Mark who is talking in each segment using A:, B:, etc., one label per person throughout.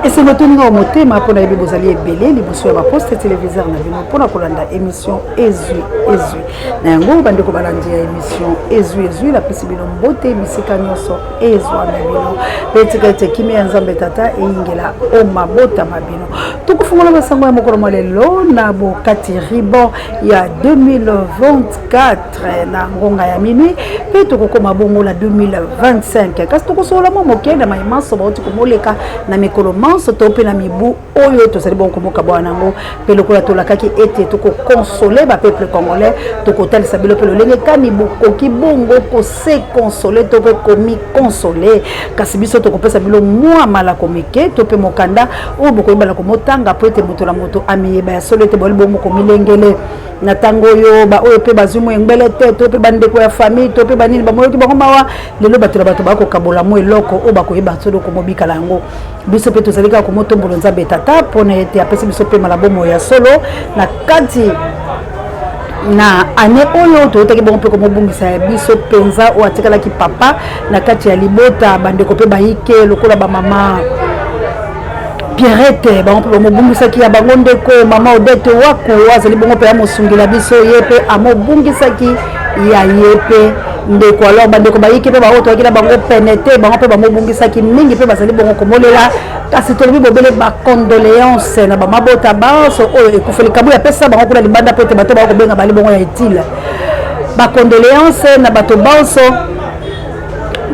A: Esengo etondi nga motema mpo nayebi bozali ebele liboso ya baposte televiseur na bino mpo na kolanda émission Ezwi Ezwi. Na yango bandeko balandi ya émission Ezwi Ezwi, napesi bino mbote bisika nyonso ezwami bino mpe tika ete kimia ya Nzambe Tata eyingela o mabota ma bino. Tokofungola basango ya mokolo mwa lelo na bokati ruban ya 2024 na ngonga ya minuit mpe tokokoma bongo na 2025 kasi tokosolola mwa moke na mai manso bauti komoleka na mikolo manso to mpe na mibu oyo tozali bongo komokabwana yango mpe lokola tolakaki ete tokokonsole bapeuple congolais tokotalisa bino mpe lolenge kani bokoki bongo kose console to mpe komikonsole kasi biso tokopesa bino mwa malako mike to mpe mokanda oyo bokoyebana komotanga mpo ete moto na moto amiyeba ya solo ete boli bongo komilengele na ntango oyo baoyo mpe bazwi moyengbele te to mpe bandeko ya famille to mpe banini bamoyoki bango mawa lelo bato na bato bakokabola mwa eloko oyo bakoyeba solo komobikala yango biso mpe tozali kaka komotombolo nzambe tata mpo na ete apesi biso mpema na bomoi ya solo na kati na ane oyo toyotaki bongo mpe komobungisa ya biso mpenza oyo atikalaki papa na kati ya libota bandeko mpe bayike lokola bamama Pierrette bango mpe bamobungisaki ya bango ndeko mama Odette Waku oyo azali bongo mpe amosungela biso ye mpe amobungisaki ya ye mpe ndeko alors bandeko bayiki mpe baoyo toyaki na bango pene te bango mpe bamobungisaki mingi mpe bazali bongo komolela kasi tolobi bobele bacondoléance na bamabota banso oyo ekufeli kabuya apesa bango kuna libanda mpo ete bato bao kobenga bali bongo ya etile bacondoléance na bato banso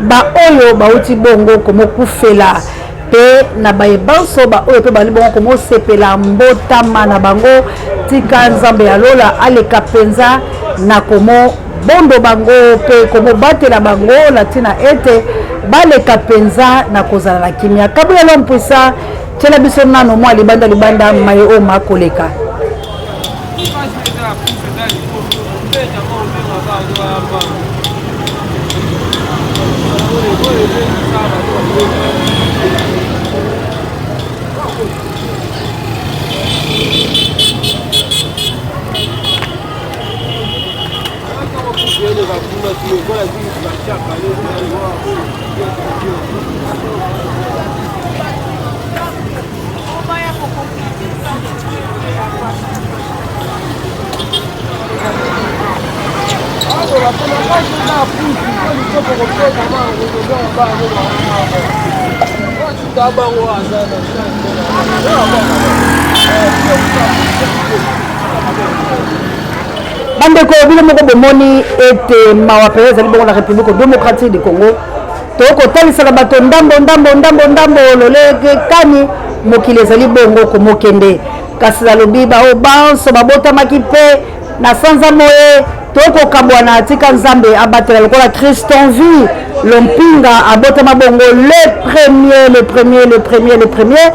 A: baoyo bauti bongo komokufela mpe na baye banso baoyo mpe bazali bongo komosepela mbotama na bango tika nzambe ya lola aleka mpenza na komobondo bango mpe komobatela bango na ntina ete baleka mpenza na kozala na kimia kabuya lompwisa tyela biso nano mwa libanda libanda maye oyo makoleka Bandeko bino moko bomoni ete mawa mpenza ezali bongo na République démocratique du Congo tokotalisaka bato ndambo ndambo ndambo ndambo lolenge kani mokili ezali bongo komokende kasi nalobi bao banso babotamaki mpe na sanza moye tokokabwana tika nzambe abatela lokola christon vie lompinga abotama bongo le premier le premier le premier le premier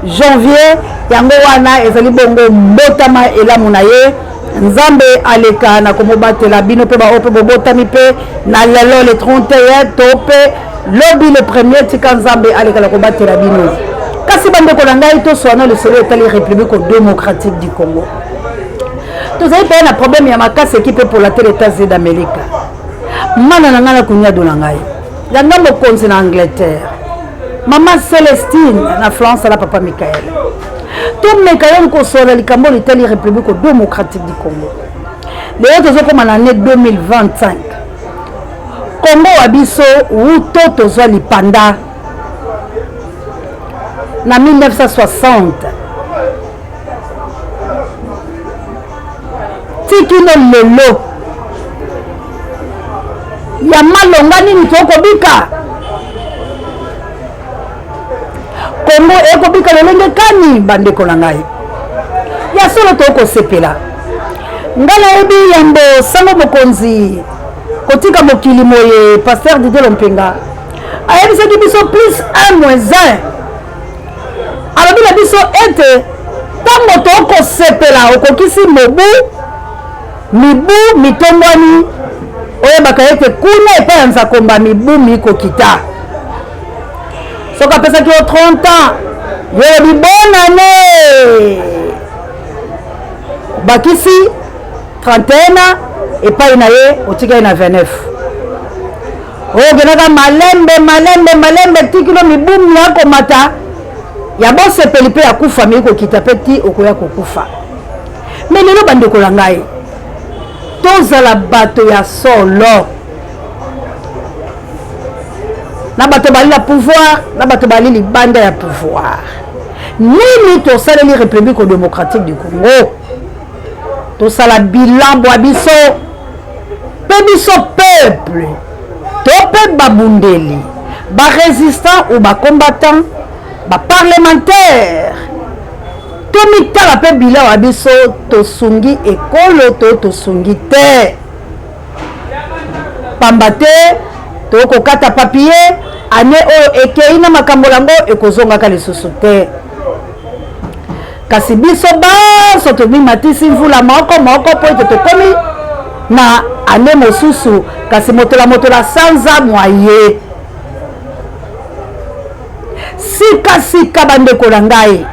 A: janvier yango wana ezali bongo mbotama elamu na ye Nzambe aleka na komobatela bino mpe baoyo mpe bobotami mpe na lelo le 31 to mpe lobi le premier tika Nzambe aleka na kobatela bino. Kasi bandeko na ngai toswana lisolo etali République démocratique du Congo. Tozali mpe na problème ya makasi ekipe epola te l'États-Unis d'Amérique. Mana na ngai na kunyado na ngai ya nga mokonzi na Angleterre mama Celestine na France na papa Michael tomeka yo kosola likambo litali république démocratique du congo lelo tozokoma na année 2025 congo wa biso wuto tozwa lipanda na 1960 tikino lelo ya malonga nini tokobika Kongo ekobika lolenge kani bandeko na ngai ya solo tokosepela ngai nayebi yambo sango mokonzi kotika mokili moye pasteur Didier Lompenga ayebisaki biso plus 1 moins 1 alobi na biso ete ntango tokosepela okokisi mobu mibu mitongwani oyebaka ete kuna epai ya nzakomba mibu mikokita soki apesaki yo 30 ans yo olobi bonne année obakisi 31 ans epai na ye otikali na 29 oyo okendaka malembe malembe malembe tikilo mibu miakomata. Ya bosepeli mpe ya kufa mei kokita mpe ti okoya kokufa. Me lelo bandeko na ngai, tozala bato ya solo na bato bali na pouvoir na bato bali libanda ya pouvoir. Nini tosaleli République démocratique du Congo? Tosala bilan bwa biso mpe biso peuple to mpe babundeli, barésistant ou bacombattant, baparlementaire, tomitala mpe bilan wa biso, tosungi ekolo to tosungi te? Pamba te tokokata papier ane oyo ekei na makambo yango ekozongaka lisusu te. Kasi biso banso tomimatisi mvula moko moko mpo ete tokomi na ane mosusu, kasi motola motola sanza mwa ye. Sikasika bandeko na ngai,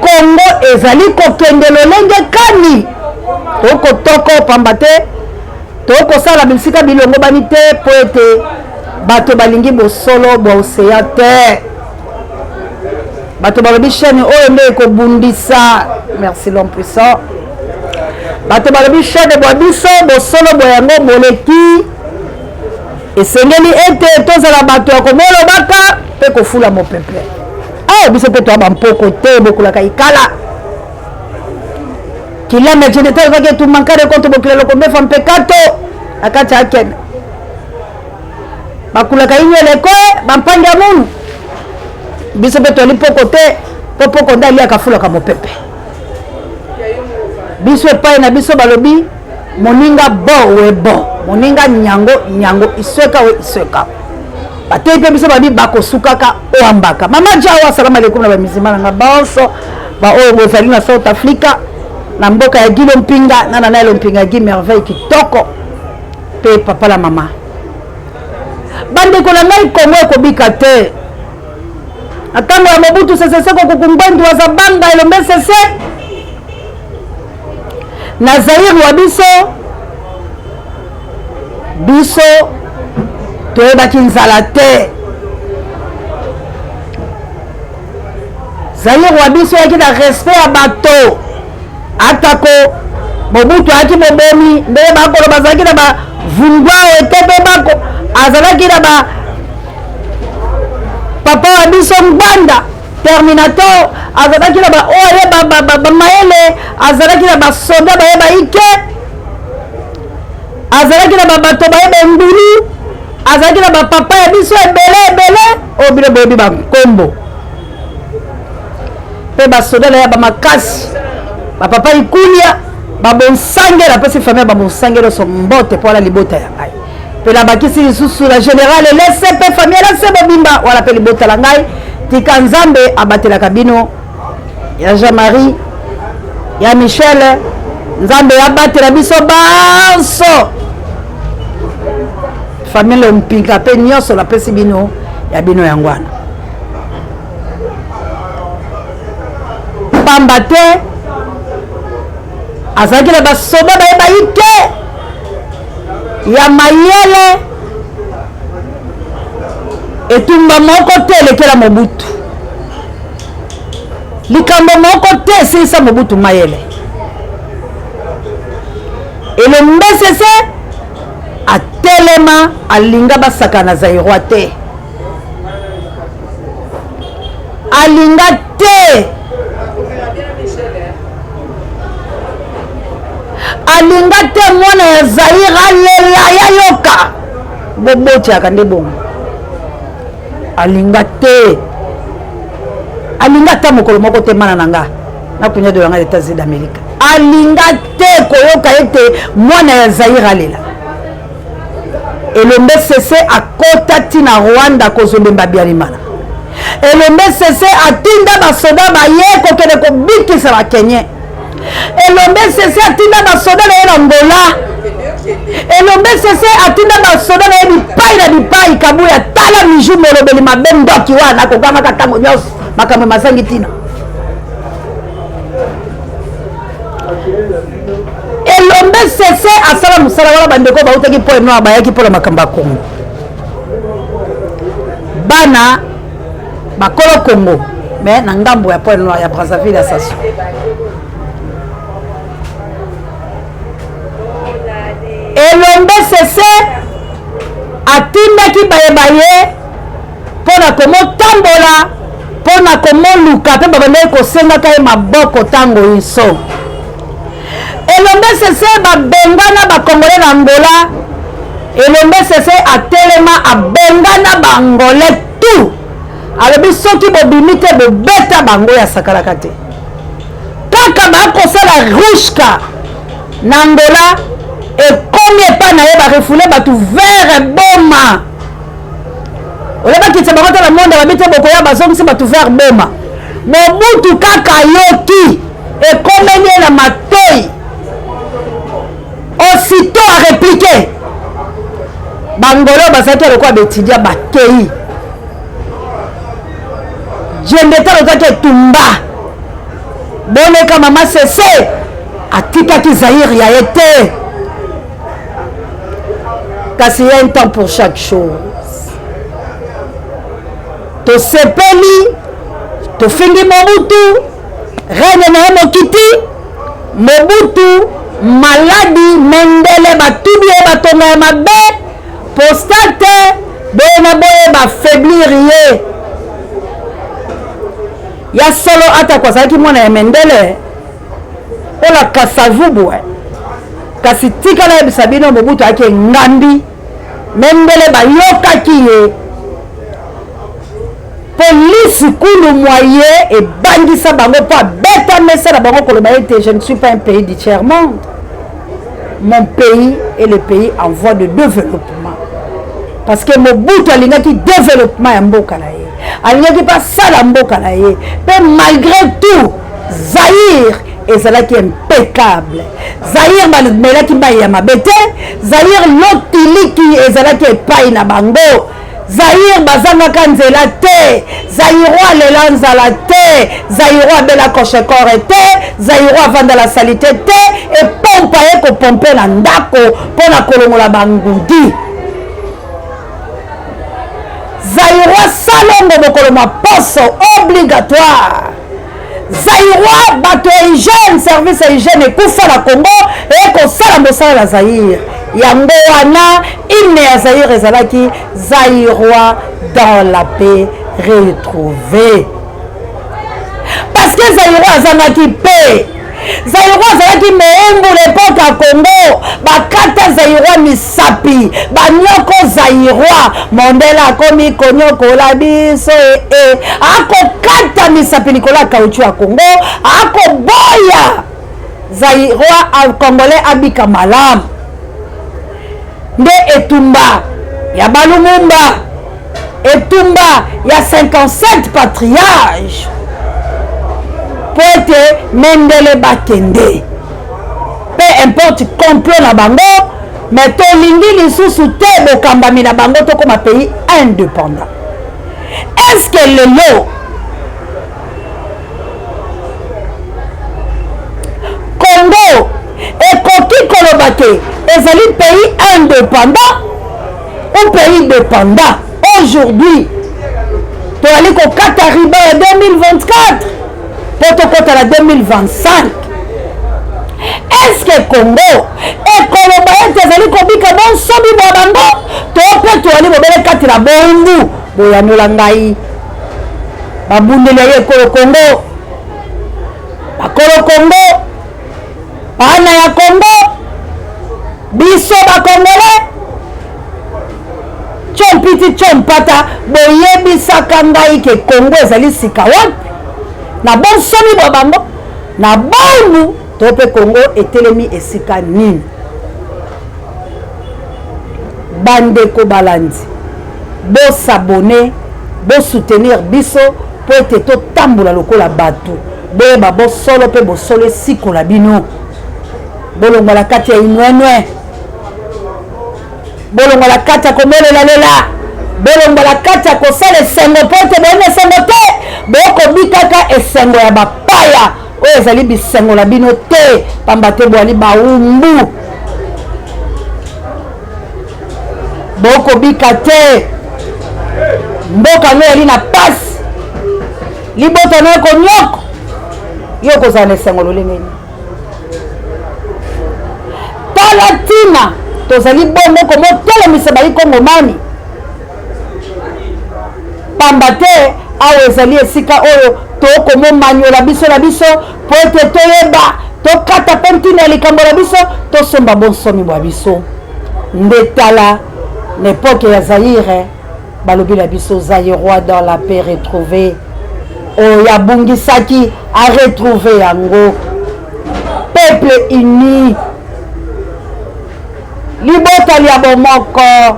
A: Kongo ezali kokende lolenge kani? Tokotoko pamba te tokosala bisika bilongobani te, mpo ete bato balingi bosolo bwa oseya te. Bato balobi chaîne oyo nde ekobundisa. Merci l'homme puissant. Bato balobi chaîne bwa biso bosolo bwa yango boleki. Esengeli ete tozala bato ya komolobaka mpe kofula mopepe. Awa biso mpe toya bampoko te, bokulaka ikala kilame jeneta ezaki etumankare konto bokila lokombefa mpekato na kati ya akene bakulaka inyo elekwe bampangi ya munu. Biso mpe toyali mpoko te, mpo mpoko nde aliaka afulaka mopepe. Biso epai na biso balobi moninga bo we bo moninga nyango nyango isweka we isweka. Batei mpe biso babi bakosukaka oambaka. Mama Jawa, salamu alaikum na bamizima na nga banso baoyo bozali na South Africa, na mboka ya Gilo Mpinga na Nana Elo Mpinga Gi Merveille kitoko mpe papa na mama. Bandeko na ngai, Kongo ekobika te. Na ntango ya Mobutu Sese Seko Kuku Ngbendu wa Zabanga Elombe Sese na Zaire wa biso, biso toyebaki nzala te. Zaire wa biso eyaki na respect ya bato, atako Mobutu ayaki mobomi ndenge bakolo bazalaki na bavungwao ete mpe bako azalaki na ba papa wa biso Ngbanda Terminator, azalaki na baoyo aye bamayele, azalaki na basoda baye baike, azalaki na babato baye bengulu, azalaki na bapapa ya biso ebele ebele oyo bino boyebi bankombo, mpe basoda na ya bamakasi, bapapa ikulia babonsange. Napesi famille ya babonsange nyonso mbote mpo wana libota ya ngai, mpe nabakisi lisusu na général Elese mpe famille Elese mobimba wana mpe libota na ngai. Tika Nzambe abatelaka bino, ya Jean-Marie, ya Michel, Nzambe abatela biso banso, famille Mpinga mpe nyonso napesi bino ya bino yango wana. Pamba te azalaki na basoda baye bayike ya mayele, etumba moko te elekela Mobutu, likambo moko te esilisa Mobutu mayele. Elombe Sese atelema, alinga basaka na Zaïrois te, alinga te, alinga te mwana ya Zaire alela yayoka bobotiaka nde bongo. Alinga te, alinga ata mokolo moko te. Mana na nga nakunya dola nga États-Unis d'Amérique, alinga te koyoka ete mwana ya Zaire alela. Elombe Sese akota ntina Rwanda kozobemba Bialimana. Elombe Sese atinda basoda baye kokende kobikisa bakenye. Elombe Sese atinda basoda na ye na Angola. Elombe Sese atinda basoda na ye bipai na bipai. Kabuya tala miju molobeli mabe ndoki wana akogangaka ntango nyonso makambo mazangi ntina. Elombe Sese asala mosala wana. Bandeko bautaki mpo eno bayaki mpona makambo ya Kongo, bana bakolo Kongo. Mais na ngambo ya Pointe Noire ya Brazzaville ya Sassou. Elombe Sese atindaki baye baye mpo na komotambola mpo na komoluka mpe babandaki kosengaka ye maboko ntango inso. Elombe Sese babengana bakongole na Angola. Elombe Sese atelema abengana baangolais tout, alobi soki bobimi te bobeta bango ya sakalaka te. Kaka bakosala rushka na Angola ekomi epai na ye, barefule bato vere boma oyo bakitisa bango te na monde babi te bokoya, bazongisi bato vere boma. Mobutu kaka ayoki ekomeli ye na matoi, aussitôt areplike bangolo bazalaki lokola baetudia bakei jendeta lozaki etumba boleka. Mama Sese atikaki Zaire ya ye te, kasi ya un temps pour chaque chose. Tosepeli, tofingi Mobutu, règne na ye mokiti. Mobutu maladi, mendele batubi ye batonga ya mabe, prostate, boye na boye, bafaiblir ye. Ya solo, atako azalaki mwana ya mendele ola Kasavubu, kasi tika nayebisa bino, Mobutu ayaki engambi, mendele bayokaki ye mpo lisikulu mwa ye ebangisa bango, mpo abeta mesa na bango koloba ete je ne suis pas un pays du tiers monde, mon pays est le pays en voie de développement. Parce que Mobutu alingaki développement ya mboka na ye, alingaki mpe asala mboka na ye. Mpe malgré tout, Zaïre ezalaki impeccable. Zaïre bamelaki mai ya mabe te. Zaïre lotiliki ezalaki epai na bango. Zaïre bazangaka nzela te. Zaïrois alela nzala te. Zaïrois abela koshekore te. Zaïrois avandala salite te. Epompa ye kopompe na ndako mpo na kolongola bangudi. Zaïrois salongo mokolo mwa poso obligatoire. Zaïrois bato ya hygiène, service ya hygiène ekufa na Congo, ekosala mosala na Zaïre. Yango wana hymne ya Zaïre ezalaki Zaïrois dans la paix retrouvée, parce que Zaïrois azangaki paix. Zaïrois azalaki moumbu l'époque ya Congo. Bakata Zaïrois misapi, banyoko Zaïrois. Mondele akomi konyokola biso e akokata misapi likolo ya caoutchouc ya Congo, akoboya Zaïrois congolais abika malamu. Nde etumba ya Balumumba, etumba ya 57 patriarche, mpo ete mendele bakende, peu importe complot na bango, mais tolingi lisusu te bokambami na bango, tokóma pays indépendant. Est ce que lelo Congo ekoki koloba ke ezali pays indépendant ou pays dépendant? Aujourd'hui toyali kokata riba ya 2024 mpo tokɔta na 2025. Est-ce que Congo ekoloba ete ezali kobika bonsomi bwa bango, to mpe toyali bobele kati na bongu? Boyanola ngai, babundeli ya ye ekolo Congo, bakolo Congo, bana ya Congo, biso bakongole tyompiti tyompata, boyebisaka ngai ke Congo ezali sika wapi? Na bonsomi bwa bango, na bongu, to mpe Congo etelemi esika nini? Bandeko balandi, bosabone, bosoutenir biso mpo ete totambola lokola bato. Boyeba bosolo mpe bosolo esikola bino. Bolongola kati ya inwenwe, bolongola kati ya komolelalela, bolongola kati ya kosala esengo mpo ete boyina esengo te. Bokobikaka esengo ya bapaya oyo ezali bisengo na bino te, pamba te bwali baumbu, bokobika te. Mboka ngo ezali na pasi. Libota na yo konyoko yo, okozala na esengo lolenge nini? Tala ntina tozali bongo komotelemisa baikongomani, pamba te awa ezali esika oyo tokomomanyola biso na biso mpo ete toyeba, tokata mpe ntina ya likambo na biso, tosomba bonsomi bwa biso. Nde tala na epoke ya Zaire, balobi na biso Zairois dans la paix retrouvée, oyo abungisaki aretrouve yango. Peuple uni, libota lya bomoko,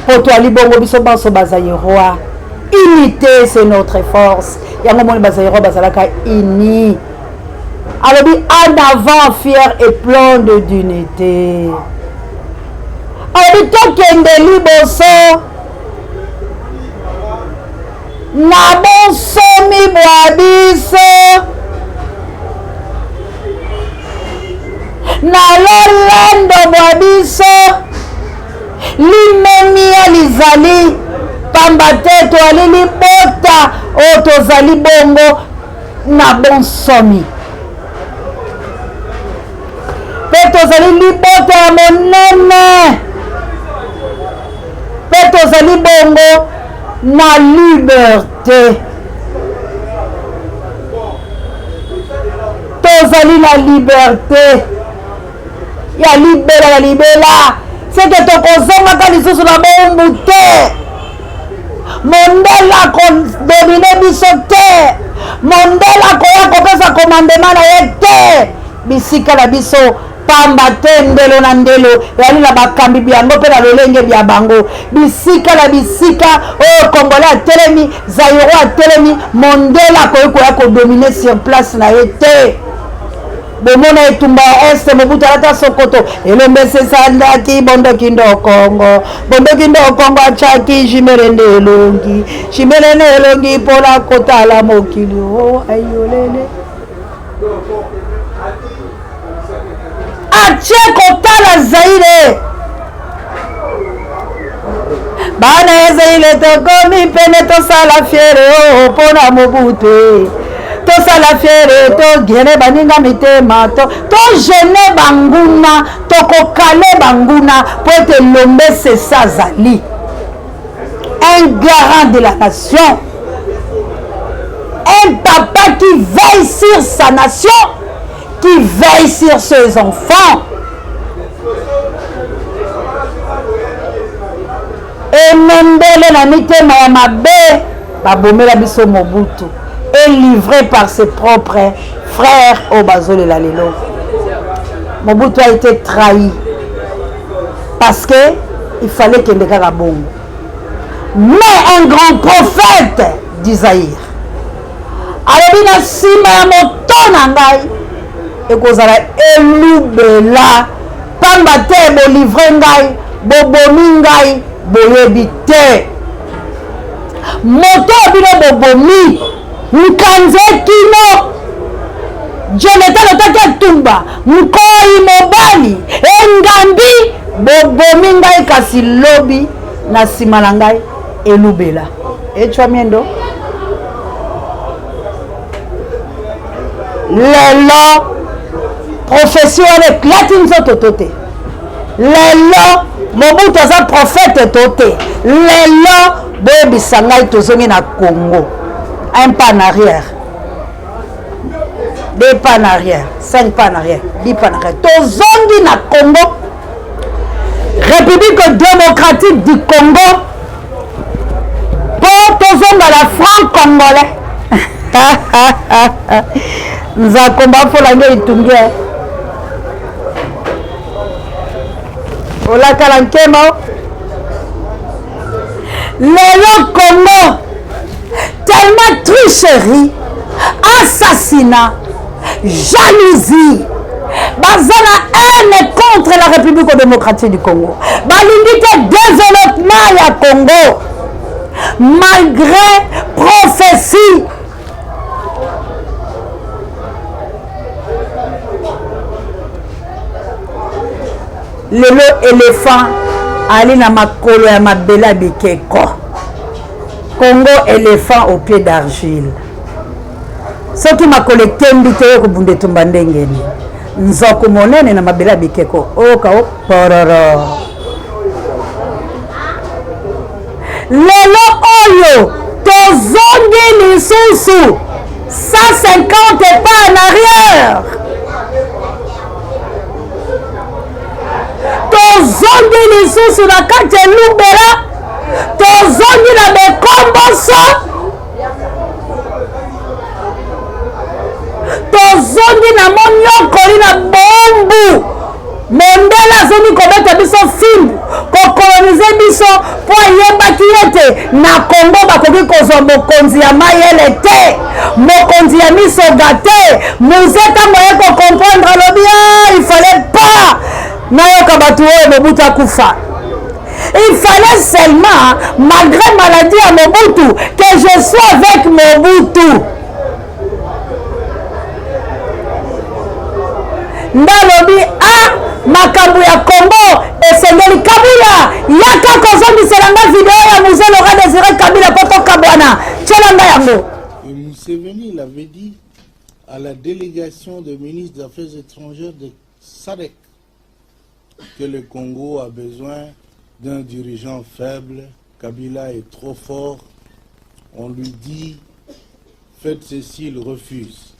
A: mpo toali bongo biso banso Bazairois. Unité, c'est notre force. Yango moni Bazairois bazalaka uni. Alobi en avant, fier et plein de d'unité. Alobi tokende liboso na bonsomi bwa biso, na lolendo bwa biso. Limemia lizali pamba te toali libota oyo tozali bongo na bonsomi, mpe tozali libota ya monene, mpe tozali bongo na liberté. Tozali na liberté ya libela na libela, seke tokozongaka lisusu na bowumbu te. Mondele akodomine biso te, mondele akoya kopesa komandema na ye te bisika na biso, pamba te ndelo na ndelo eyali na bakambi byango mpe na lolenge bya bango. Bisika na bisika oyo Congolais atelemi, Zaïrois atelemi, mondele akoki koya kodomine sur place na ye te. Bomona etumba ya Este, Mobutu alata sokoto, elombe esesandaki bondoki ndo Kongo, bondoki ndo Kongo, achaki jimele nde elongi, jimele nde elongi mpona kotala mokili o ayolele. Atie kotala Zaire, bana ya Zaire, tokomi pene, tosala fiere o mpona Mobutu, tosala fiere, togene baninga mitema, togene banguna, tokokale banguna, mpo ete Lombe Sesa azali un garant de la nation, un papa qui veille sur sa nation, qui veille sur ses enfants. Emendele na mitema ya mabe babomela biso Mobutu, et livré par ses propres frères oyo bazolela lelo. Mobutu a été trahi parce que il fallait kende kaka bongo. Mais un grand prophète du Zaïre alobi na nsima ya moto na ngai ekozala elubela, pamba te bolivre ngai, bobomi ngai, boyebi te moto oyo bino bobomi. Nkanze kino Jonathan lotaki etumba nkoi mobali engambi, bobomi ngai, kasi lobi na nsima na ngai elubela echwa miendo. Lelo prophetie wana eklati nzoto to te? Lelo Mobutu aza prophète to te? Lelo boyebisa ngai, tozongi na Congo, un pas en arrière, deux pas en arrière, cinq pas en arrière, 10 pas en arrière, tozongi na Congo, République démocratique du Congo, mpo tozonga la franc congolais. Nzakomba afolange etungi olakala nkema. Lelo Congo tellement tricherie, assassinat, jalousie, baza na haine contre la République démocratique du Congo, balingi te développement ya Congo malgré prophétie. Lelo éléphant ali na makolo ya mabele ya bikeko. Congo éléphant au pied d'argile. Soki makolo ekembi te oyo kobunda etumba ndenge nini? Nzoku monene na mabele ya bikeko oyoka o pororo. Lelo oyo tozongi lisusu 150 pas en arrière. Tozongi lisusu na kati ya elubela, tozongi na bekomboso, tozongi na monyokoli na bombu. Mondele azongi kobeta biso fimbu, kokolonize biso mpo ayebaki ete na Kongo bakoki kozwa mokonzi ya mayele te, mokonzi ya misoga te. Muze ntango aye kocomprendre alobi ah, il fallait pas nayoka bato oyo Mobutu akufa. Il fallait seulement, malgré maladie ya Mobutu, que je sois avec Mobutu. Nde alobi a makambo ya Congo esengeli Kabila yaka kozongisela nga video ya Mzee Laurent Désiré Kabila po tokabwana, tiela nga yango.
B: Et Museveni l'avait dit à la délégation des ministres des Affaires étrangères de SADC que le Congo a besoin d'un dirigeant faible, Kabila est trop fort, on lui dit faites ceci, il refuse.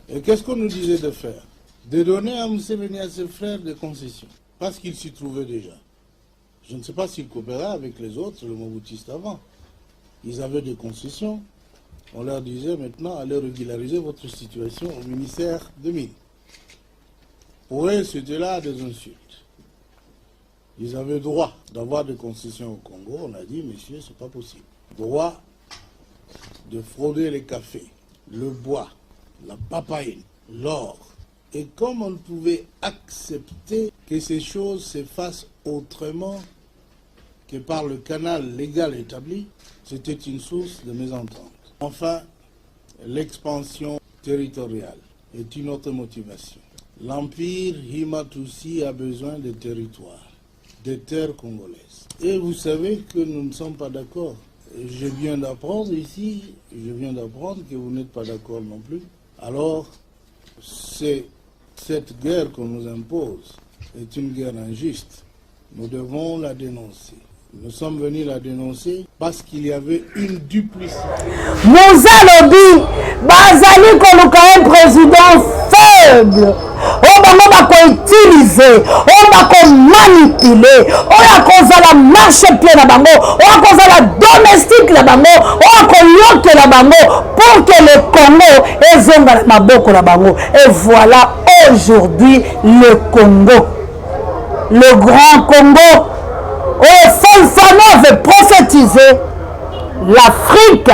B: Et qu'est-ce qu'on nous disait de faire? De donner à Museveni, à ses frères, des concessions, parce qu'ils s'y trouvaient déjà. Je ne sais pas s'ils coopéraient avec les autres, le Mobutistes avant. Ils avaient des concessions. On leur disait maintenant, allez régulariser votre situation au ministère de Mines. Pour eux, c'était là des insultes. Ils avaient droit d'avoir des concessions au Congo. On a dit, monsieur, c'est pas possible. Droit de frauder les cafés, le bois, la papaïne, l'or. Et comme on ne pouvait accepter que ces choses se fassent autrement que par le canal légal établi, c'était une source de mésentente. Enfin, l'expansion territoriale est une autre motivation. L'empire Hima-Tutsi a besoin de territoires, de terres congolaises. Et vous savez que nous ne sommes pas d'accord. Je viens d'apprendre ici, je viens d'apprendre que vous n'êtes pas d'accord non plus. Alors, c'est cette guerre qu'on nous impose est une guerre injuste. Nous devons la dénoncer. Nous sommes venus la dénoncer parce qu'il y avait une duplicité.
A: Mzee alobi bazali koluka un président faible oyo bango bakoutilize, oyo bakomanipule, oyo akozala marchepied na bango, oyo akozala domestique na bango, oyo akoyokela bango pour que le Congo ezonga na maboko na bango. Et voilà aujourd'hui le Congo, le grand Congo oyo Fanfano avait prophétisé. L'Afrique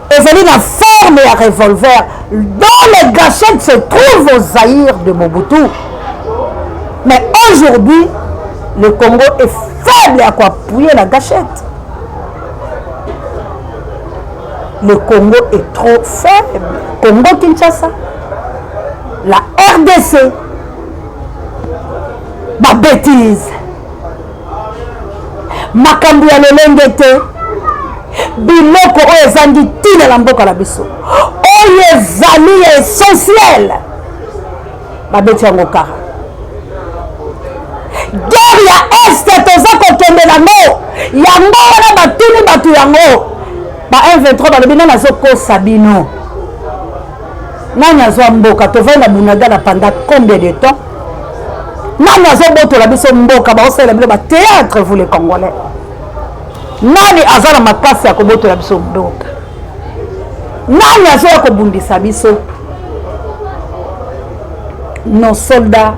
A: ezali na forme ya revolver dont les gâchettes se trouvent au Zaïre de Mobutu. Mais aujourd'hui, le Congo est faible à quoi appuyer la gâchette. Le Congo est trop faible. Congo Kinshasa, la RDC, ba bêtise, makambo ya lolenge te, biloko oyo ezangi ntina na mboka na biso, oyo ezali ya essentiel, babeti yango kara. Guerre ya Est toza kokende nango, yango wana batuni bato yango ba M23 balobi nani azokosa bino, nani azwa mboka? Tovandi na Bunagana pendant combien de temps? Nani azobotola biso mboka? Baosalela bino ba théâtre, vous les Congolais. Nani aza na makasi ya kobotola biso mboka? Nani azoya kobundisa biso? Nos soldats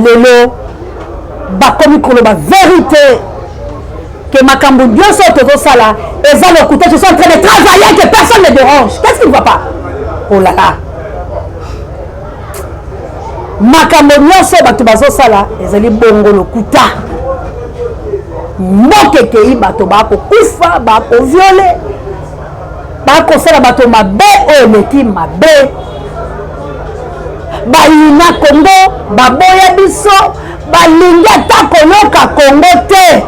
A: lelo bakomi koloba vérité que makambo nyonso oyo tozosala eza lokuta. Je suis en train de travailler, que personne ne dérange. Qu'est-ce qui ne va pas? Oh là là, makambo nyonso bato bazosala ezali bongo lokuta. Mboka ekei, bato bakokufa, bakoviole, bakosala bato mabe oyo eleki mabe. Bayina Kongo, baboya biso, balingi ata koyoka Kongo te.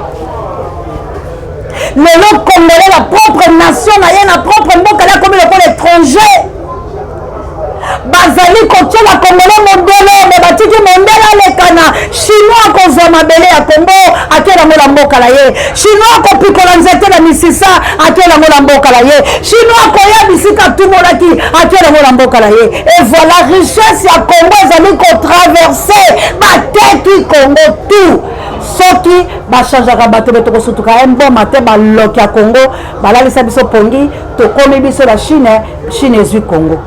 A: Lelo congolais na propre nation na ye, na propre mboka na akomi lokola étranger. Bazali kotyela congolais mondele, me batiki mondele alekana. Chinois akozwa mabele ya Congo, akela yango na mboka na ye. Chinois akopikola nzete na misisa, akela yango na mboka na ye. Chinois akoya bisika atumolaki, akela yango na mboka na ye. Et voilà, richesse ya Congo ezali kotraverse. Bateki Congo tout. Soki bachangeaka bato, be tokosutuka un bon matin, baloki ya Congo balalisa biso pongi, tokomi biso na Chine, Chine ezwi Congo.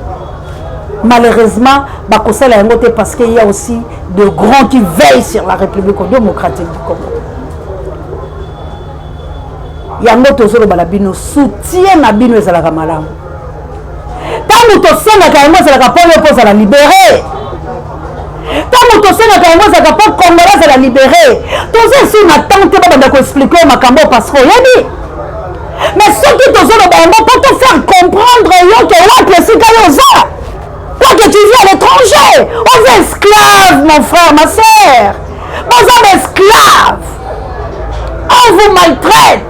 A: Malheureusement, bakosala yango te parce qu'il y a aussi de grands qui veillent sur la République démocratique du Congo. Yango tozoloba na bino, soutien na bino ezalaka malamu. Ntango tosengaka yango, ezalaka mpo yo mpo ozala libéré. Ntango tosengaka yango, ezalaka mpo congolais azala libéré. Toza esi na ntango te babanda koexpliquer oyo makambo oyo, parce que oyebi. Mais soki tozoloba yango mpo to faire comprendre yo ke wapi esika yo oza, quoique tu vis à l'étranger, oza esclave, mon frère, ma sœur, boza baesclave, on vous maltraite.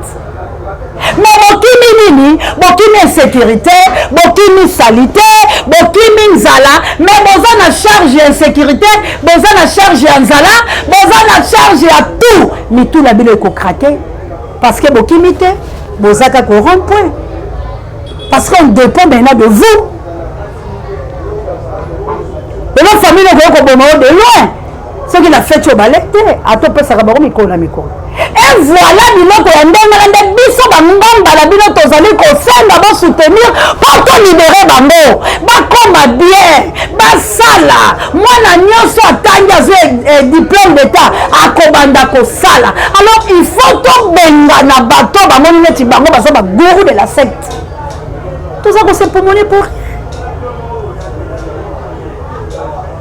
A: Mais bokimi nini? Bokimi insécurité, bokimi salité, bokimi nzala. Mais boza na charge ya insécurité, boza na charge ya nzala, boza na charge ya tout. Mitu na bino ekocraquer parce que bokimi te, boza kaka au rond point, parce qu'on dépend maintenant de vous. Lelo famille okoki koboma yo de loin soki na feti oyo balek te, atopesaka bango mikolo na mikolo. Et voilà, biloko ya ndenge na nde biso bangamba na bino tozali kosenga bosoutenir mpo tolibérer bango, bakoma bien, basala. Mwana nyonso atangi, azwi diplôme d'état, akobanda kosala. Alors il faut tobengana bato bamoni neti bango baza bagourou de la secte. Toza kos'époumoner pour rien.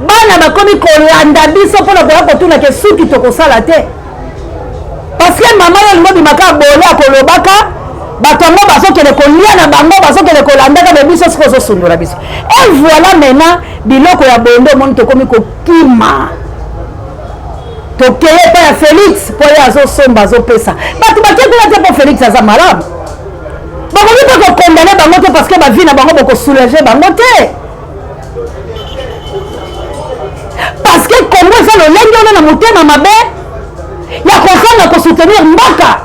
A: Bana bakomi kolanda biso mpona koya kotuna ke suki tokosala te, parce que mama yo olingi obimaka bole, akolobaka bato yango bazokende kolia na bango, bazokende kolandaka. Me biso sikoyo ozosundola biso. Et voilà, maintenant biloko ya boye nde omoni tokomi kokima, tokeye epai ya Félix mpo ye azosomba, azopesa bato. Bake kuna te mpo Félix aza malamu. Bakoki mpe kocondamner bango te parce que bavie na bango bokosoulager bango te, parce que Congo eza lolenge wana na motema mabe ya kozanga kosoutenir mboka,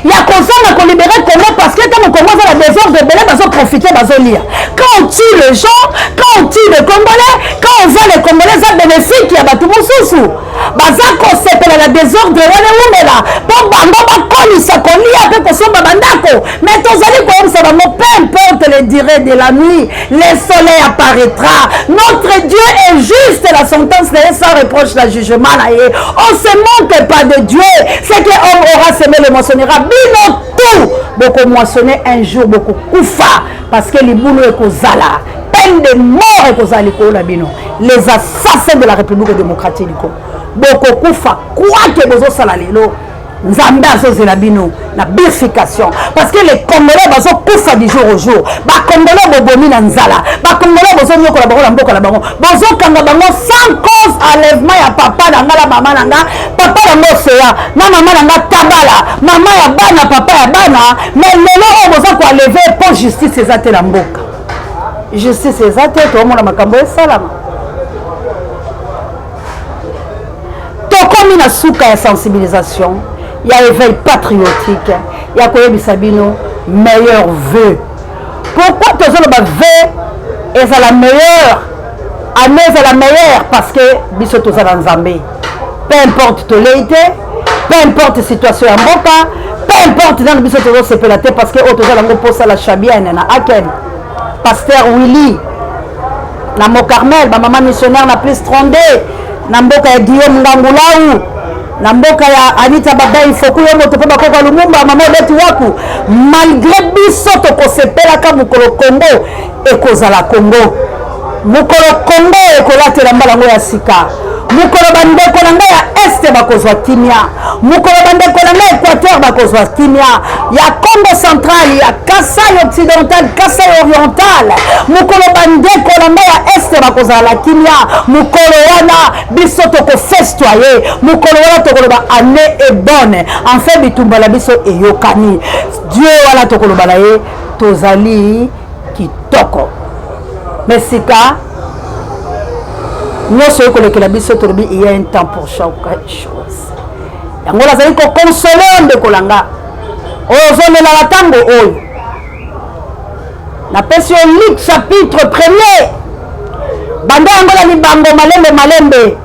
A: ya kozanga kolibérer Congo, parce que ntango Congo eza na désordre, ebele bazoprofiter, bazolia. Quand on tue les gens, quand on tue les Congolais, quand on voit les Congolais, eza bénéfique ya bato mosusu. Baza kosepela na désordre wana ewumela mpo bango bakolisa kolia mpe kosomba bandako. Mais tozali koyebisa bango, peu importe les durées de la nuit, le soleil apparaîtra. Notre Dieu est juste, la sentence na ye sans reproche, la jugement na ye. On se moque pas de Dieu. Ce que homme aura semé le moissonnera. Bino tout bokomoissonner un jour, bokokufa, parce que libulu ekozala, peine de mort ekozala likolo na bino, les assassins de la République démocratique du Congo. Bokokufa kwake bozosala lelo. Nzambe azozela bino na bifurcation, parce que les Congolais bazokufa du jour au jour. Bacongolais bobomi na nzala, bacongolais bozonyokola bango na mboka na bango, bozokanga bango sans cause. Enlèvement ya papa na nga na mama na nga, papa na nga Oseya na mama na nga Tabala, mama ya bana, papa ya bana. Mais lelo oyo boza koenlever mpo justice eza te na mboka, justice eza te. Toomona makambo esalama. Tokomi na suka ya sensibilisation, ya éveil patriotique, ya koyebisa bino meilleur vœu. Pourquoi tozoloba vœu ezala meilleur, année ezala meilleure? Parce que biso toza na Nzambe. Peu importe tolei te, peu importe situation ya mboka, peu importe nano, biso tozosepela te, parce que oyo toza nango mposala Chabiene na Aken, pasteur Willy na Mont Carmel, bamama missionnaire na plus 32, na mboka ya Guillaume Ngangulau, na mboka ya Anita Babai Foku, yo moto mpe bakoko ya Lumumba, mama Obeti Waku. Malgré biso tokosepelaka mokolo Congo ekozala Congo, mokolo Congo ekolatela mbala yango ya sika. Mokolo bandeko na ngai ya Est bakozwa kimia, mokolo bandeko na ngai Equateur bakozwa kimia, ya Congo central, ya Kasai occidental, Kasai oriental, mokolo bandeko na ngai ya Est bakozala na kimia, mokolo wana biso tokofestoye, mokolo wana tokoloba année est bonne. Enfin bitumba na biso eyokani. Dieu wana tokoloba na ye tozali kitoko. Mais sika nyonso ekolekela biso, tolobi il y a un temps pour chaque chose. Yango nazali kokonsole yo ndeko na nga oyo ozolela na ntango oyo. Napesi yo Luc chapitre premier, banda yango na libango malembe malembe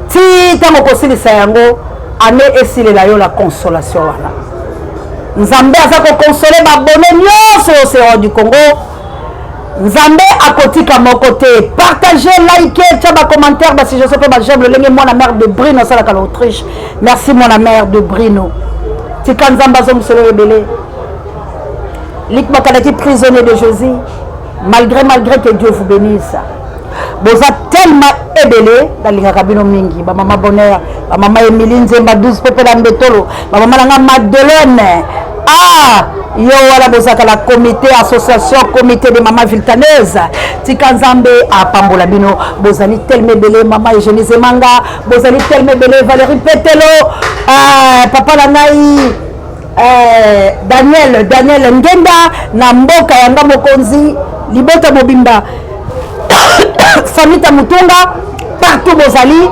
A: ti ntango okosilisa yango, ane esilela yo la consolation wana. Nzambe aza kokonsole babone nyonso ya Océan du Congo. Nzambe akotika moko te. Partage, like, tia ba commentaire, ba suggestion mpe ba j'aime, lolenge mwana mère de Brino asalaka na Autriche. Merci mwana mère de Brino, tika Nzambe azongiselo ebele. Lik Bakalaki, prisonnier de Jésus, malgré malgré, que Dieu vous bénisse. Boza tellement ebele, nalingaka bino mingi. Bamama Bonheur, bamama Emilie Nzemba 12, pepe na mbetolo, bamama na nga Madeleine, ah yo wana bozalaka na comité, association comité de mama viltaneuse, tika Nzambe apambola bino. Bozali tellement ebele. Mama Eugénie Zemanga, bozali tellement ebele. Valérie Petelo, papa na ngai Daniel Ngenda na mboka yanga mokonzi, libota mobimba, famille Mutunga, partout bozali,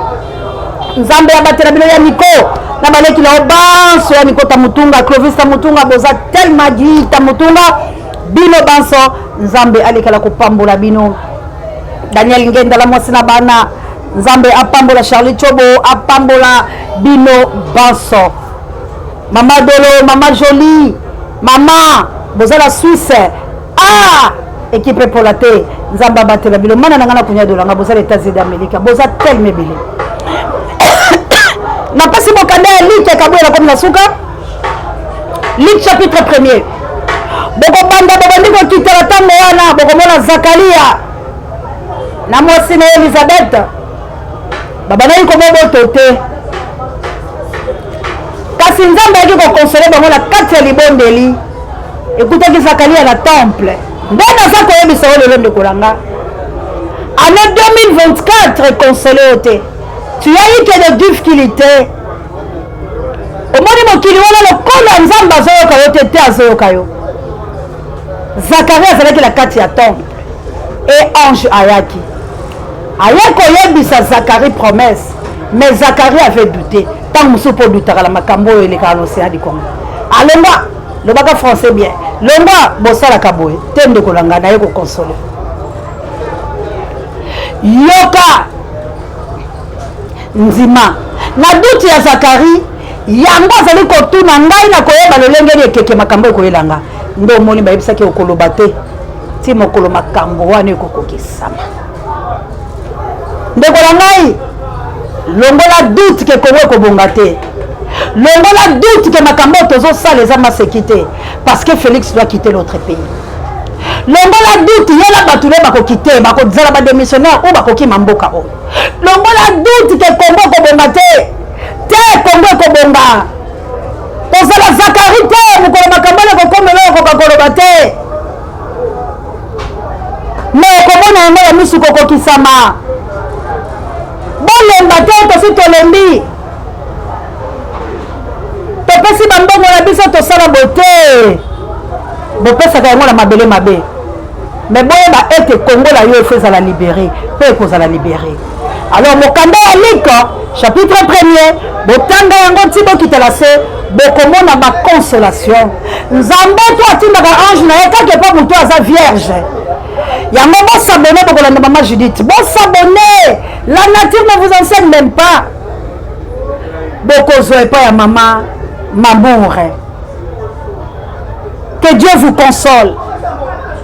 A: Nzambe abatela bino. Ya Niko na baleki na yo banso, ya Niko ta Mutunga, Clovis ta Mutunga, boza tellement gi ta Mutunga, bino banso Nzambe alekala kopambola bino. Daniel Ngenda la mwasi na bana, Nzambe apambola. Charlie Chobo apambola bino banso. Mama Dolo, mama Jolie, mama boza na Suisse, ah équipe epola te, Nzambe abatela bino. Mana na ngai na kunya dolanga, boza na États-Unis d'Amérique, boza tellement ebele. Napesi mokanda ya Luc ya Kaboyela komi na suka. Luc chapitre premier, bokobanda, bobandi kokitela ntango wana, bokomona Zakaria na mwasi na Elizabeth babandaki komoboto te, kasi Nzambe ayaki kokonsole bango na kati ya libondeli. Ekutaki Zakaria na temple. Nde naza koyebisa yo lelo, ndeko na nga, année 2024 ekonsole yo te. Tu as eu que de difficultés, omoni mokili wana lokola Nzambe azoyoka yo te. Te, azoyoka yo. Zakaria azalaki na kati ya temple e ange ayaki, aye koyebisa Zakari promesse, mais Zakari avait douté. Ntango mosusu mpo odutaka na makambo oyo elekaka na Océan du Congo, alongwa, lobaka français bien, longwa, bosalaka boye te. Ndeko na ngai, naye kokonsole, yoka, ndima. Na doute ya Zakari yango, azali kotuna: ngai na koyeba lolenge nini ekeke makambo ekoyela nga? Nde omoni bayebisaki okoloba te ti mokolo makambo wana ekokokisama. Ndeko na ngai, longola doute ke Kongo ekobonga te. Longola doute ke makambo oyo tozosala eza maseki te, parce que Félix doit quitter notre pays. Longola doute, ye na bato ne bakoki te, bakozala badémissionnaire oyo bakokima mboka oyo. Longola doute ke Kongo ekobonga te. Te, Kongo ekobonga. Kozala Zakari te. Mokolo makambo wana ekokomela, okoka koloba te, me okomona yango ya misu kokokisama. Bolemba te. Tosi tolembi, topesi bambongo na biso, tosala boye te. Bopesaka yango na mabele mabe, me boyeba ete Kongo na yo efo ezala libéré mpe ekozala libéré. Alors mokanda ya Luc chapitre premier, botanga yango ti bokitala se, bokomona baconsolation. Nzambe to atindaka ange na ye kaka epa moto aza vierge. Yango bosabone, bokolanda mama Judith, bosabone. La nature ne vous enseigne même pas. Bokozwa epai ya mama Mamour. Que Dieu vous console.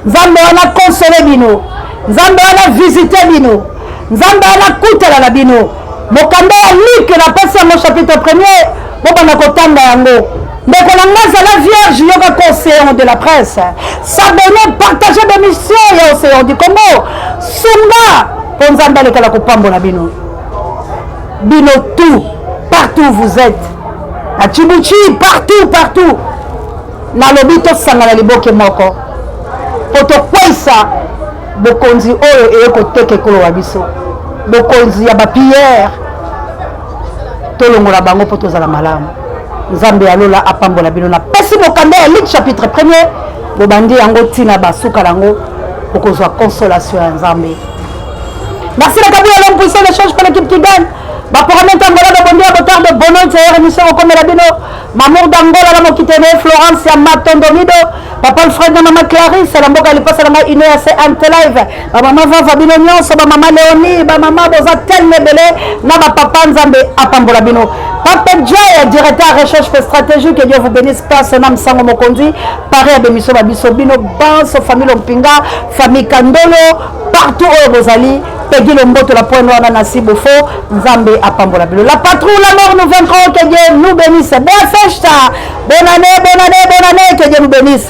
A: Nzambe wana console bino, Nzambe wana visite bino, Nzambe wana kutana na bino. Mokanda ya Luc, napesi yango chapitre premier, bobanda kotanga yango. Ndeko na nga, zala vierge, yoka Océan de la presse, s'abonner, partager bémission ya Océan du Congo, sunga mpo Nzambe alekala kopambola bino. Bino tout, partout où vous êtes, na Tshibuchi, partout, partout, nalobi tosangana liboke moko mpo tokweisa bokonzi oyo eye koteka ekolo wa biso, bokonzi ya bapillere, tolongola bango mpo tozala malamu. Nzambe ya lola apambola bino. Napesi mokanda ya Luc chapitre premier, bobandi yango ntina basuka yango, okozwa consolation ya Nzambe. Merci na Kabila, l'homme puissant ne change pas l'équipe qui gagne. Baprogramme Angola de Bondia Botard de Bono Tsayer émission okomela bino. Mamour d'Angola na mokitene Florence ya Matondo Mido, Papa Alfred na Mama Clarisse na mboka lipasa na ngai Ine ya CMT Live. Ba mama Vava bino nyonso, ba mama Léonie, ba mama boza tellement ebele na ba papa Nzambe apambola bino. Papa Joy, directeur recherche stratégique, que Dieu vous bénisse. Passe na Msango Mokonzi, pari ya bémission ba biso bino banso famille Lompinga, famille Kandolo, partout oyo bozali. Peggy Lomboto la pointe wana na Sibofo, Nzambe apambola bino. La patrouille, la mort nous vaincrons, que Dieu nous bénisse. Boa festa, bonne année, bonne année, bonne année, que Dieu nous bénisse.